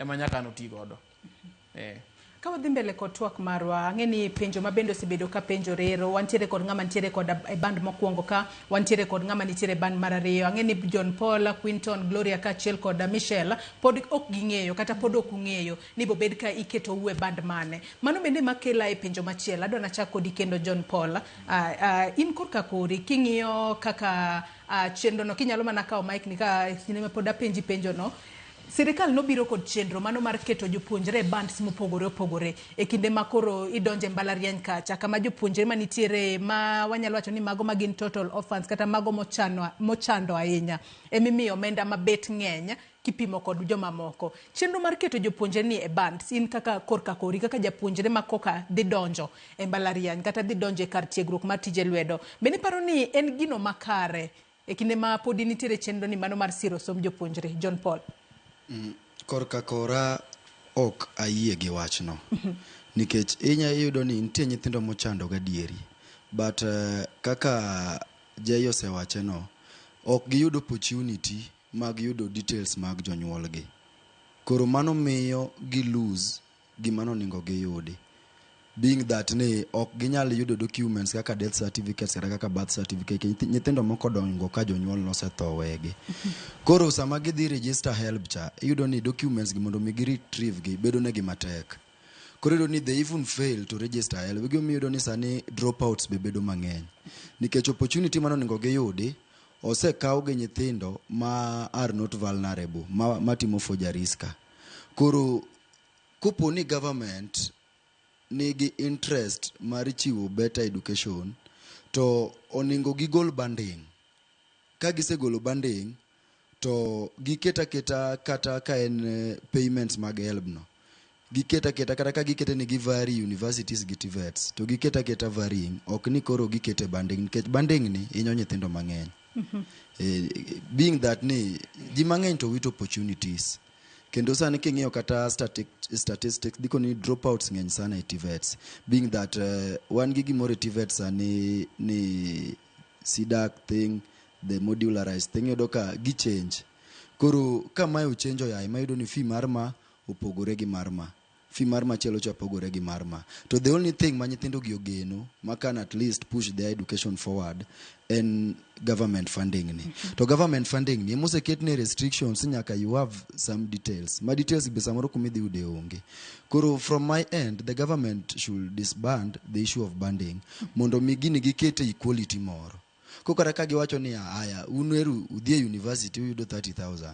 Ema nyaka an oti godo. Ka wadhi mbele kod twak marwa, ang'e ni penjo ma bende osebedo ka penjore ero, wantiere kod ng'ama nitiere kod e band mokwongo ka, wantiere kod ng'ama nitiere e band mar ariyo. Ang'e ni John Paul, Quinton, Gloria kaachiel kod Michelle pod ok ging'eyo kata pod ok ung'eyo ni bobed ka iketou e band mane. Mano bende makela e penjo machielo. Adwa nachak kodi kendo John Paul. In korka kori king'iyo kaka chenro no, kinyalo mana kawo mic ni ka kinde ma pod apenji penjo no. Sirikal nobiro kod chenro mano mar keto jopuonjre e bands mopogore opogore e kinde ma koro idonje mbalariany kacha, kama jopuonjre manitiere ma wanyalo wacho ni mago ma gin total orphans kata mago mochando ahinya emimiyo omenda mabet ng'eny kipimo kod jomamoko. Chenro mar keto jopuonjre ni e bands, in kaka korka kori kaka japuonjre ma koka dhi donjo e mbalariany kata dhi donjo e kar tiegruok mar tije lwedo, bende iparo ni en gino makare e kinde ma podi nitiere chenro ni mano mar siro somb jopuonjre? John Paul. Korka kora ok ayie gi wachno nikech inya iyudo ni nitie nyithindo mochando gadieri, but kaka Jay osewache no, ok giyud opportunity mag yudo details mag jonyuolgi. Koro mano miyo gi lose gima nonego giyudi, being that ni ok ginyal yudo documents kaka death certificates kata kaka birth certificate. Nyithindo moko odongo ka jonyuol nosetho wegi. Koro sama gidhi register HELB cha, iyudo ni documents gi mondo mi gi retrieve gi bedo negi matek. Koro iyudo ni they even fail to register HELB. Gimomiyo iyudo ni sani dropouts be bedo mang'eny nikech opportunity manonego giyudi osekaw gi nyithindo ma are not vulnerable, matimo forgeries ka. Koro kopo ni government nigi interest mar chiwo better education, to onego gigol banding. Ka gisegolo banding, to giket aketa kata ka en payments mag HELB no, giket aketa, kata ka gikete ni gi vary universities gi TVETs, to giket aketa varying, ok ni koro gikete banding, nikech banding ni hinyo nyithindo mang'eny, being that ni ji mang'eny to wito opportunities. Kendo sani king'iyo kata statistics diko ni dropouts ng'eny sana e TVETs, being that wan gi gimoro e TVET sani ni CDACC thing, the modularized thing, iyudo ka gi change. Koro ka mae ochenjo yaye, ma iyudo ni fee mar ma opogore gi mar ma, fee mar machielo cha pogore gi mar ma, to the only thing ma nyithindo gi ogeno ma can at least push their education forward en government funding ni. To government funding ni emoseket ne restrictions, nyaka you have some details, ma details be samoro kumidhi yude onge. Koro from my end, the government should disband the issue of banding mondo mi gini gikete equality moro. Ko kata ka giwacho ni aya, un eru udhi e university uyudo 30,000,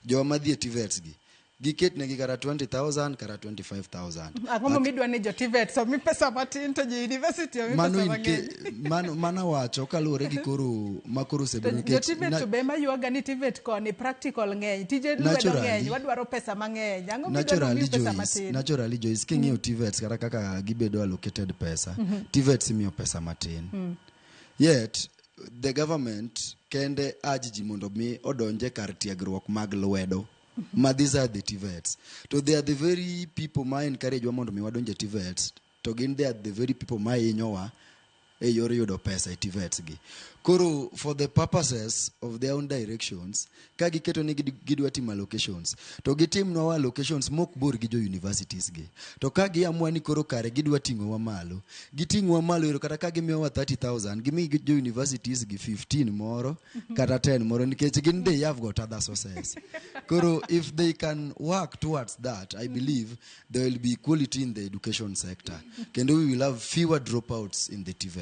joma dhi e TVETs gi giket negi kata 20,000 kata 25,000. Ang'o momiyo idwa ni jo TVETs omi pesa matin to jo university omi Mano pesa in mang'eny? Mano wacho kaluwore gi koro ma koro To osebedo jo nikech TVET to be ema ywaga ni TVET koni practical ng'eny, tije lwedo ng'eny, wadwaro pesa mang'eny. Ang'o midwa ni Naturally, omiu pesa Joyce, matin? naturally, Joyce, king'iyo TVETs kata kaka gibedo allocated pesa, TVETs imiyo pesa matin, yet the government kende urge ji mondo mi odonje kar tiegruok mag lwedo ma these are the TVETs, to they are the very people ma encourage wa mondo mi wadonje TVETs, to gin they are the very people ma hinyowa e yor yudo pesa e TVETs gi. Koro for the purposes of their own directions, ka giketo ni gidwa timo allocations, to gitimnwa allocations mok bor gi jo universities gi. To ka giamua ni koro kare gidwa ting'owa malo, giting'owa malo ero, kata ka gimiyowa 30,000, gimi jo universities gi 15 moro kata 10 moro, nikech gin they have got other sources. Koro if they can work towards that, I believe there will be equality in the education sector kendo we will have fewer dropouts in the TVET.